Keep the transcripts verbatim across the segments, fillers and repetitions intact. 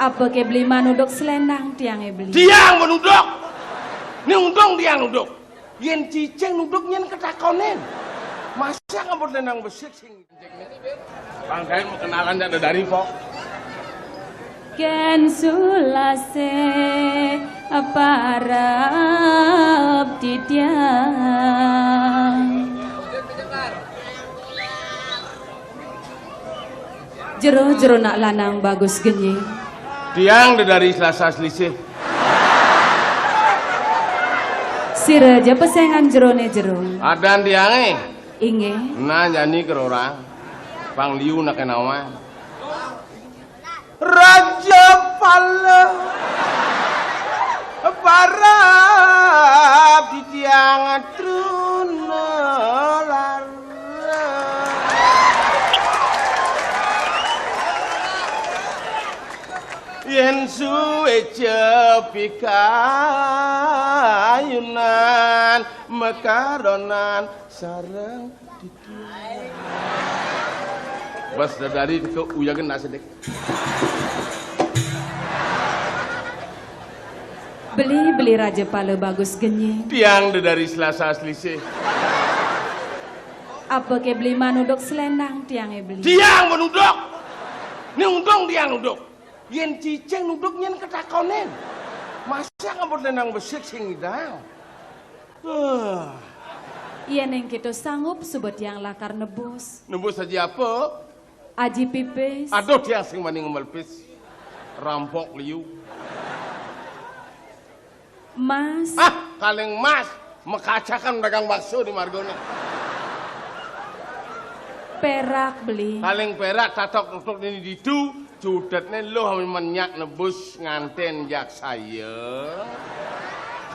Apa ké beli manuduk selendang tiangé beli? Tiang manuduk. Né untung tiang nuduk. Yén cicing nuduk nyén katakonin. Masa ngabut selendang besik sing Bang Daeng mau kenalan dak dari pok. Kén sulasih parab titiang. Jero-jero nak lanang bagus genyi. Tiang dedari Selasa Selisih. Sira ja pesengan jerone jero. Adan tiange. Inggih. Nah, nyani kerorang. Pang liu nak nawang. Raja Pala parab titiang truna lara. Yen suwe cepikayunan mekaronan sareng Bas dadari teka uyagen nak sedek. Beli-beli Raja Pala bagus genyi. Tiang dedari Selasa Selisih. Apa ke beli manuduk selendang tiange beli? Tiang manuduk. Ni untung tiang nuduk. Yen cicing nuduk nyen ketakonin. Masa ngabut selendang besik sing ngidang? Huh. Yen ing kita sanggup suba tiang lakar nebus. Nebus aji apa? Aji pipis. Aduh, tiang sing mani ngemel pis. Rampok liu. Mas. Ah, kaling mas. Mekacakan dagang bakso di margone. Perak beli. Kaling perak tatok tutuk ini ditu, cudetne loh menyak nebus nganten jak saya.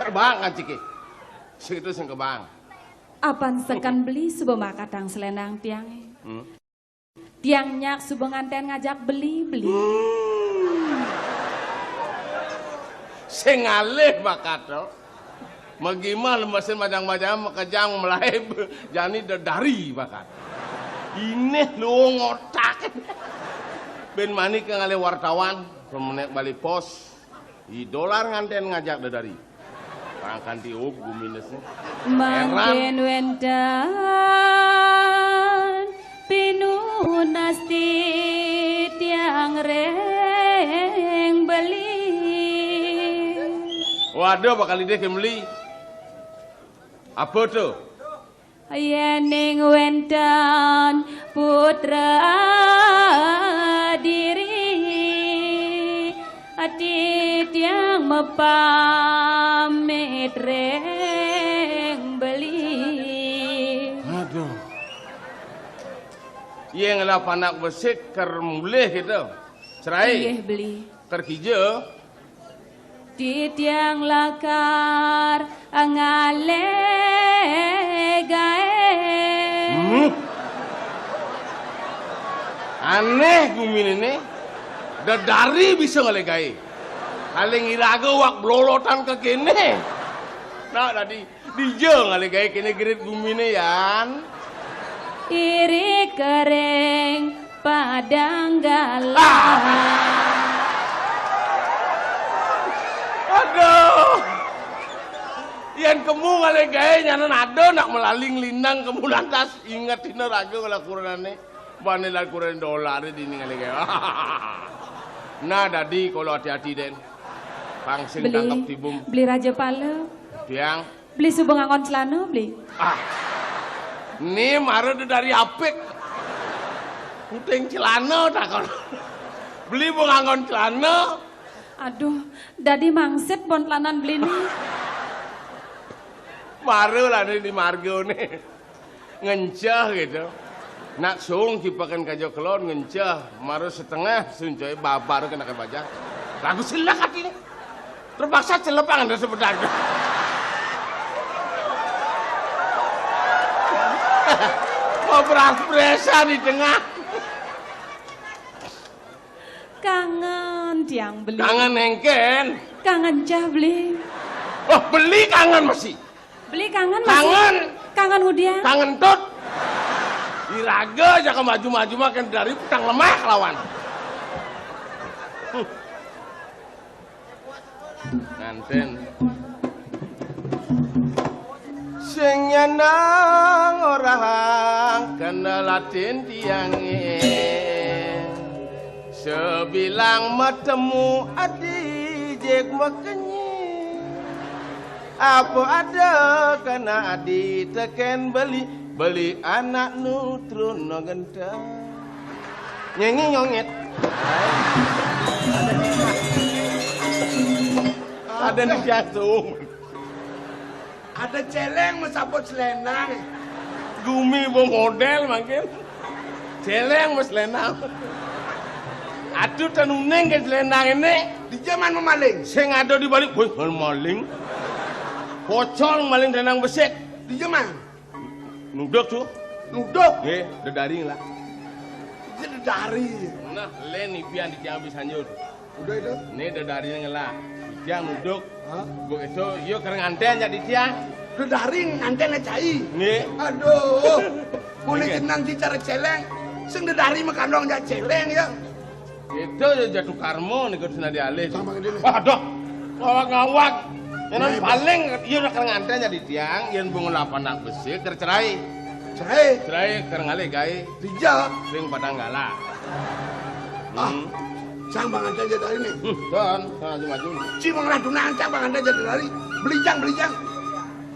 Kerbang kan ciki. Sing itu sing kebang. Apan sekan beli suba makatang selendang tiange. Hmm. Tiang nyak suba nganten ngajak beli, beli. Hmm. Sing ngalih bakat to. Magimah lemesin majang-majang makejang melaib jani dedari bakat. Ineh luung otak. Ben mani ke ngalih wartawan, pemenek bali pos. I dolar nganten ngajak dedari. Pangkan tiup guminesne. Mangkin wenten pinunasti tiang ring beli. Waduh, bakal idih ke meli. Apa to? Yening wenten putra diri, titiang mapamit ring beli. Aduh. Yén ngelah panak besik ker mulih gitu. Cerai. Inggih, beli. Ker kija. Titiang lakar ngalih gaé. Hmm. Aneh guminene. Dedari bisa ngalih gaé. Kaling iraga wak blolotan ke kene. Nah, tadi dija ngalih gaé kene gerit gumine, Yan. Iri kering padang galah. Aduh. Yan kemu ngalih gaé nyanan ada nak melaling lindang kemu lantas inget dina raga kala kurenane. Bane lan kuren dolare dini ngalih gaé. Nah, dadi kala ati-ati den. Pang sing tangkep tibum. Beli Raja Pala. Tiang. Beli suba nganggon celana, beli. Ah. Ni mara dedari apik. Puting celana takon. Beli bu nganggon celana. Aduh, dadi mangsit bon telanan beli ni. Mara lah ni di marga ni. Ngenceh gitu. Nak sung kipakan kaja kelon ngenceh. Mara setengah suncoy babar kena ke baja. Lagu selak hati ni. Terpaksa celepang ada sebedak. Mau beras-beresan di tengah. Kangen tiang beli. Kangen engken. Kangen cah beli. Oh, beli kangen masih. Beli kangen masih. Kangen. Kangen hudian. Kangen tut. Iraga aja ke maju-maju makan dari petang lemah lawan. Hmm. Nganten. Sing nyeneng orahang kendalatin tiange. Sebilang matemu adi jeg makenye. Apa ada kana adi teken beli, beli anak nu trun no genta. Nyengi nyonget. Ada di jantung. Ada celeng mesabot selendang. Gumi bo model mangkin. Celeng mes selendang. Aduh, tenuning ke selendang ini. Di zaman memaling. Sing ada di balik, wih, maling. Pocong maling selendang besik. Di zaman. Nuduk tuh. Nuduk. Nggih, dedari lah. Dia dedari. Nah, len ipian di tiang habis hanyut. Udah itu. Ini dedari ngelah. Tiang nuduk. Hah? Bu itu, yuk kereng anten jadi tiang. Dedari nganten cai. Nggih. Aduh. Mulai Nggih. Jenang ci cara celeng. Sing dedari mekandong ja celeng ya. Itu ya jatuh karma nih kudu senadi alis. Sama gede nih. Waduh. Ngawak-ngawak. Yang Nah, paling iya udah kereng anten jadi tiang, yang bunga lapan anak besi kercerai. Cerai. Cerai kereng alih gawe. Dija. Ring padang gala. Ah. Hmm. Cang bangan aja dari ini. Hmm, dan, nah, maju. Ci mengelah tunangan cang bangan aja dari. Beli cang, beli cang.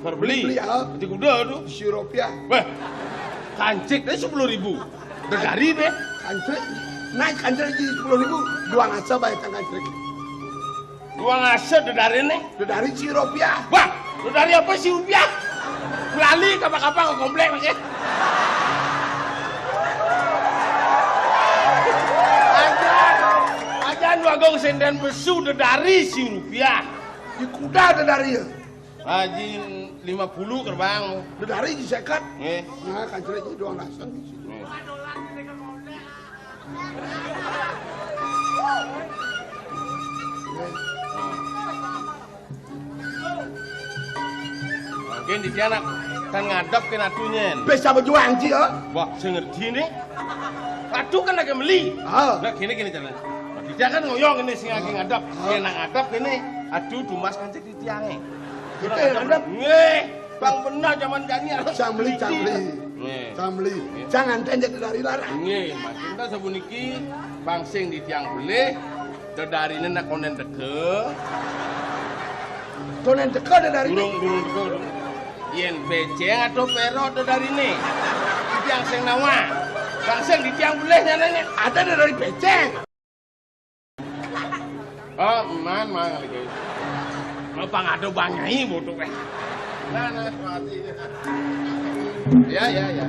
Berbeli. Beli, ya. Di kuda tuh. Si rupiah. Wah. Kancik deh sepuluh ribu. Dedari deh. Kancik. Naik kancik lagi sepuluh ribu. Dua ngasa bayar cang kancik. Dua ngasa dedari nih. Dedari si rupiah. Wah, dedari apa si rupiah? Melali kapal-kapal ke komplek pakai. Ajan, ajan wagung senden besu dedari si rupiah. Di kuda dedari ya. Haji lima puluh gerbang. Dedari di seket. Nggih. Nah, kancil aja doang langsung di situ. Nggih. Mungkin di sana kan ngadep ke natunyen. Bisa berjuang sih ya. Wah, saya ngerti nih. Aduh kan lagi meli. Ah. Nah, gini gini caranya. Nah, dia kan ngoyong ini sing lagi ngadep. Ah. Dia nak ngadep ini. Aduh, dumas kan cek di tiangnya. Kita yang ngadep. Nggih, bang benar zaman jani harus Cang beli, cang beli. Nggih. Cang beli. Nggih. Jangan tenjek dari larang. Nggih, maksudnya sabuniki bang sing di tiang beli, dedarine nak konen teke. Konen teke dedari. Durung, durung teke, durung. Yen beceng atau perot dedarine. Di tiang sing nawa. Bang sing di tiang beli nyananya. Ada dedari beceng. Oh, man, man, lagi. Mau pangado banyai bodoh, eh. Nah, nah, mati. Ya, ya, ya.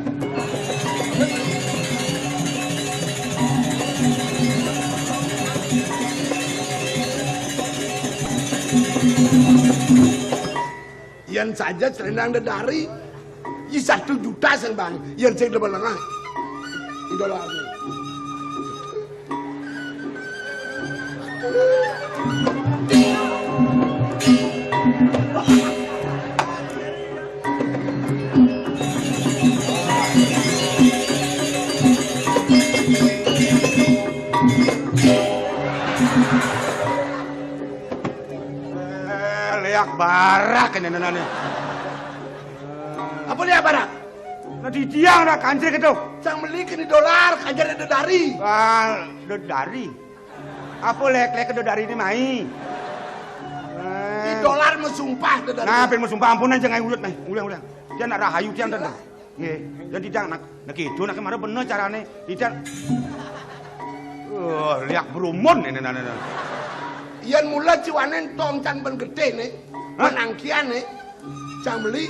Yen saja selendang dedari, ya satu juta sing bang, yen sing demen lengah. Idola aku. Eh, leak barak ini nenane. Apa leak barak? Nah, di tiang nak kancil gitu. Cang meli kini dolar, kajar dedari. Ah, dedari. Apa lek-lek dedari ini mai? Di Eh. Dolar mesumpah dedari. Nah, ben mesumpah ampun aja ngai ulut mai. Ulang, ulang. Dia nak rahayu tiang dan. Nggih, ya tidak nak, nak itu nak kemarin bener carane. Tidak. Oh, liak berumun ini nana. Yen mula ciwanen tong cang ben gede nih, Hah? Penangkian nih, cang beli.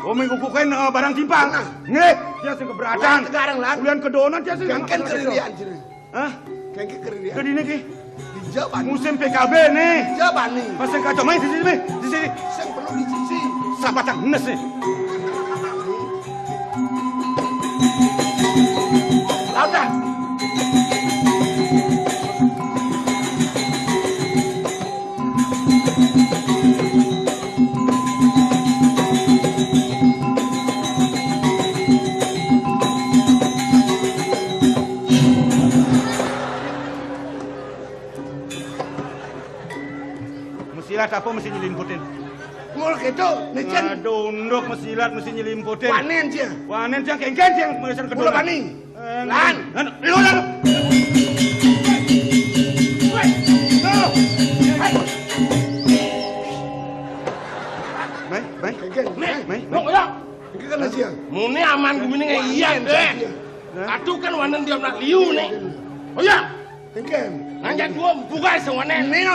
Oh, minggu kukain eh, barang timpang. Nah. Nggih, dia sing keberatan. Lah, sekarang, Lan. Ulian kedonan dia sing Kengken keberatan. Kerilian, sini. Hah? Kengke kerilian. Ke dini ki? Di Jabani. Musim P K B nih. Jabani. Pas yang kacau main di sini, di sini. Sing perlu di sisi. Sabatang nes nih. Laudah. Mes Silat apa mesti nyelimputin? Mula kéto, né cén. Aduh, unduk mesti silat mesti nyelimputin. Wanén sia. Wanén sia kéngkén sia mesti kedunan. Mula bani. Eh, lan. Lan, lu, lan. Wéh, lu. Héi. Mai, mai. Kéngkén. Mai, mai, mai. Lu, ya. Kéngkén kan sia. Muni aman guminé iya deh. Hah? Atuh kan wanén dia nak liu nih. Oh ya. Kéngkén. Nanya dua buka sewanén. Né,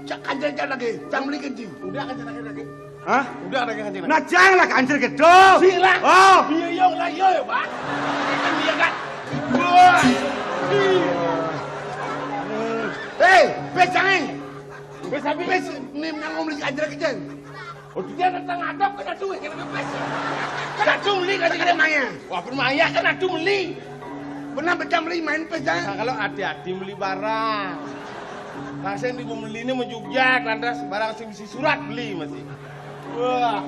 cak kancil-kancil lagi. Cang beli kencing. Udah kancil lagi. Hah? Udah ada kancil. Nah, cang lah kancil gitu. Sila. Oh. Iya, iya, lah, iya, ya, Pak. Kan dia kan. Wah. Héi, pés cangé. Pés apa? Pés, né, nang ngomong kancil kencing. Oh, dia datang ngadep kena duit, kena pés. Kena duit beli, kena maya. Wah, bermaya kena duit beli. Benar betul beli main pés, ya? Nah, kalau hati-hati beli barang. Rasanya di pembeli ini menjujak, lantas barang sing bisi surat beli masih. Wah.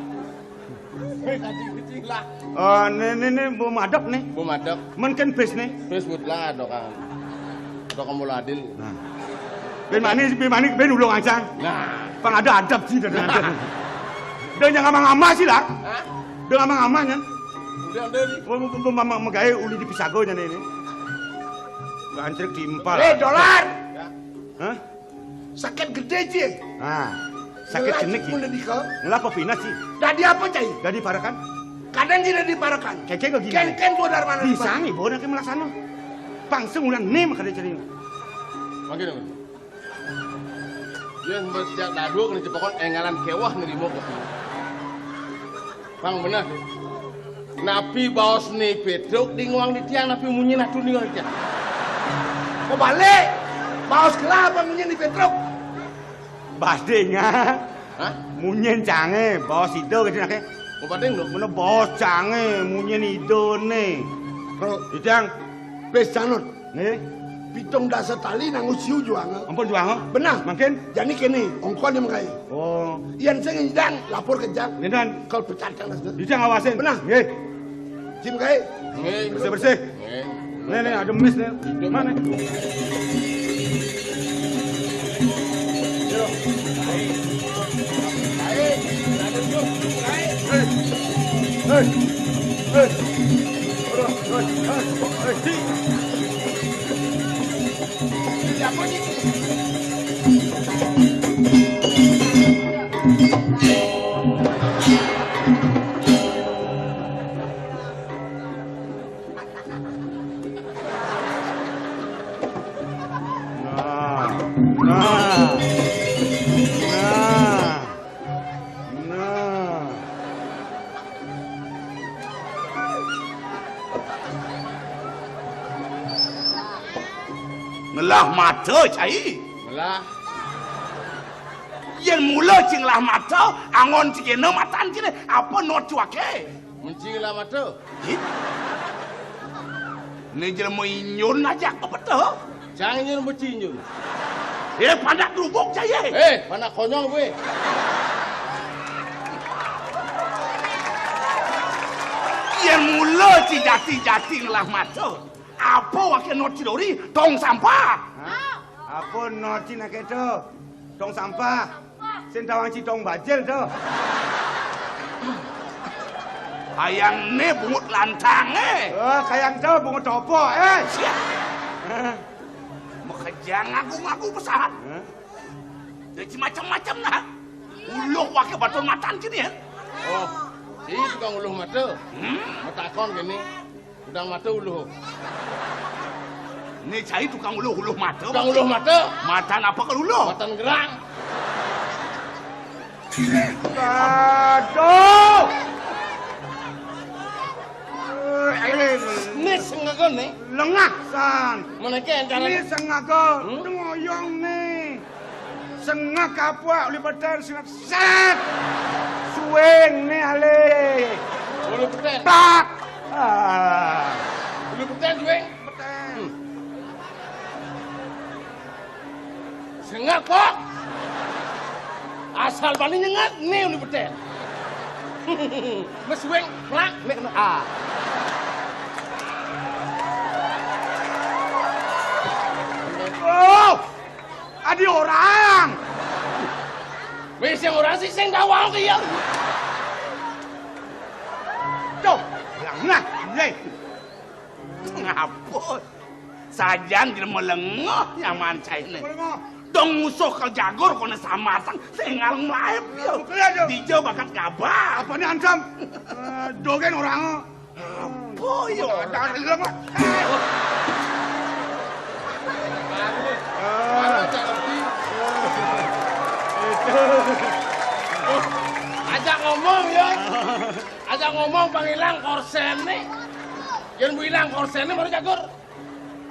Kecil-kecil lah. Oh, né, né, né, bom adep né. Bom adep. Mén kén pés né. Pés buat lah, dokan. Dokan bola adil. Nah. Bén manis, bén manis, bén ulung aja. Nah. Pang ada adep sih, ada adep. Dia jangan ngama-ngama sih lah. Hah? Dia ngama-ngama kan. Udah, udah nih. Oh, mau, mau, mau, mau gaya uli di pisago nya né. Gancrek timpal. Eh, dolar. Ya. Hah? Sakét gedé, Ci. Nah, sakét gené, Ci. Ngelah apa pindah, Ci? Dadi apa, Cai? Dadi parekan? Kadén Ci dadi parekan. Kéké kok gini. Kéngkén bodar mana? Bisa nih, bodar ke melaksana. Pang sing ulan né makanya cering. Makin apa? Ya, sejak dadu kena cepokon énggalan kéweh nerima kopi. Pang bener. Napi baos né Pétruk di nguang di tiang, napi munyin atuh di nguang di tiang? Mau balik. Baos gelah apa munyin di Pétruk? Badé nya. Hah? Munyin cangé, baos ida gitu naké. Mau badé lho. Mana baos cangé, munyin ida né. Bro, di tiang. Pés canut. Nggih. Pitung dasa tali nang usiu juang. Ampun juang. Benar. Mangkin? Jani kéné, ongkon yang mengkai. Oh. Yén sing nyidang, lapor ke jang. Nggih, Dan. Kalau pecat kan, Mas. Dijang awasin. Benar. Nggih. Jim kai. Nggih. Bersih-bersih. Nggih. Nih, nih, ada mis nih. Mana? Hei, hei, hei. Nah, nah, nah, nah. Ngelah mata, Cai. Ngelah. Yén mula Ci ngelah mata, angon Ci kéné matan kéné, apa not Ci waké? Mun Ci ngelah mata. Ih. Né jelema inyun ajak apa to? Cang inyun beci inyun. Eh, pandak grubuk, Cai. Eh, pandak konyol gue. Yén mula Ci jati-jati ngelah mata, apa waké not Ci dori? Tong sampah. Hah? Apa not Ci naké to? Tong sampah. Sing tawang Ci tong bajil to. Kayang né bungut lantangé. Oh, kayang to bungut topo, eh. Siap. Hah? Makejang ngaku-ngaku pesahat. Hah? Dadi macem-macem nah. Uluh waké batur matan Ci né, ya. Oh, Ci tukang uluh mata. Hmm? Matakon kéné. Tukang mata uluh. Né Cai tukang uluh, uluh mata. Tukang uluh mata. Matan apa kalau uluh? Matan gerang. Aduh. Né senggaga né. Lengah san. Menéké cara. Né senggaga. Hmm? Ngoyong né. Sengak kapuak uli petén, sengak sét. Suwing né alih. Uli petén. Tak. Ah. Uli petén suwing. Petén. Hmm. Sengak kok. Asal bani nyengat né uli petén. Mas suwing plak né kena. Ah. Oh. Adi orang. Wis sing ora sih sing tawang ki ya. Tuh, lah nah, lé. Ngapa? Sajan jelema lengoh nyaman cainé. Lengoh. Dong musuh Kal Jagur kono samasang sing ngaleng mlaib ya. Betul ya, Jo. Dija bakat gabah. Apané ancam? Eh, dogén orang. Apa ya? Ada lengoh. Ajak ngomong ya. Ajak ngomong pang ilang korséné. Yén mbok ilang korséné baru Jagur.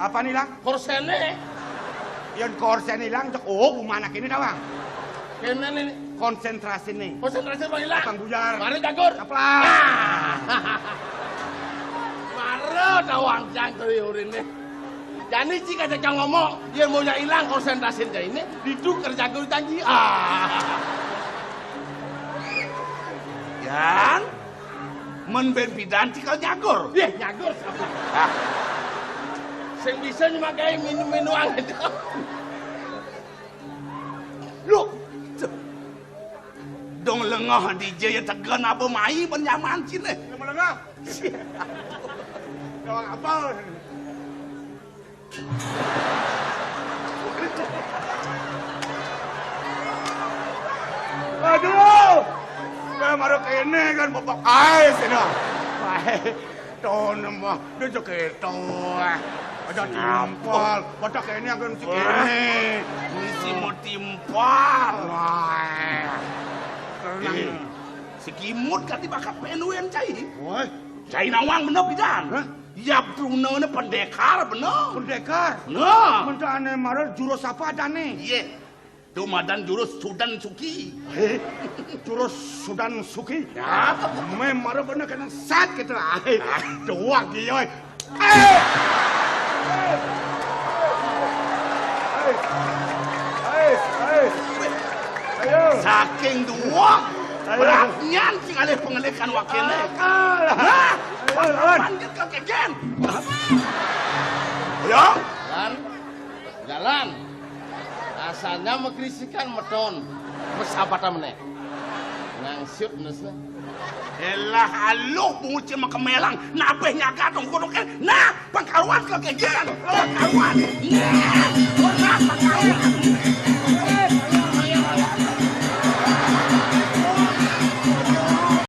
Apa ilang? Korséné. Yén korsén ilang cek oh mana kéné tawang. Kéné né. Konsentrasiné. Konsentrasi pang ilang. Pang buyar. Baru Jagur. Keplak. Nah. Mara tawang jang teri uriné. Jani cik aja kang ngomong, yén mau ilang konsentrasiné ini, ditu kerja guru janji. Ah. Yan, men ben pidan cikal nyagur. Yéh, nyagur sapa? Ah. Sing bisa nyemakai minum-minuman itu. Loh. Dong lengoh dija ya tegen apa mai ben nyaman ciné. Nama lengoh? Gawang apa? Aduh. Kayak maruk ini kan bebek ais ini. Wah, tuh nembah dia cek itu. Ada timpal, pada kene akan si kene. Misi mau timpal. Wah. Tenang. Eh, si Kimut kati bakat penuen cai. Wah. Cai nawang bener pidan. Hah? Ya Bruno ne pendekar bener. Pendekar. Nah. Mentane maral jurus apa adane? Iya. Dumadan jurus Sudan Suki. Hé, jurus Sudan Suki. Ya. Mé mara bener kena sat gitu. Hé, dua gila. Eh! Hé, hé, hé. Ayo. Saking dua, ayo. Beratnya sing alih pengelikan wakilnya. Akal. Hah? Ayo, lawan. Panggil ke kegen. Ayo. Lan. Jalan. Rasanya megrisikan medon. Wis apa ta meneh? Ngangsut nes. Elah aluh bungut cema kemelang, nabeh nyaga dong kono kan. Nah, pengkaruan ke kejeran. Pengkaruan. Nah, pengkaruan.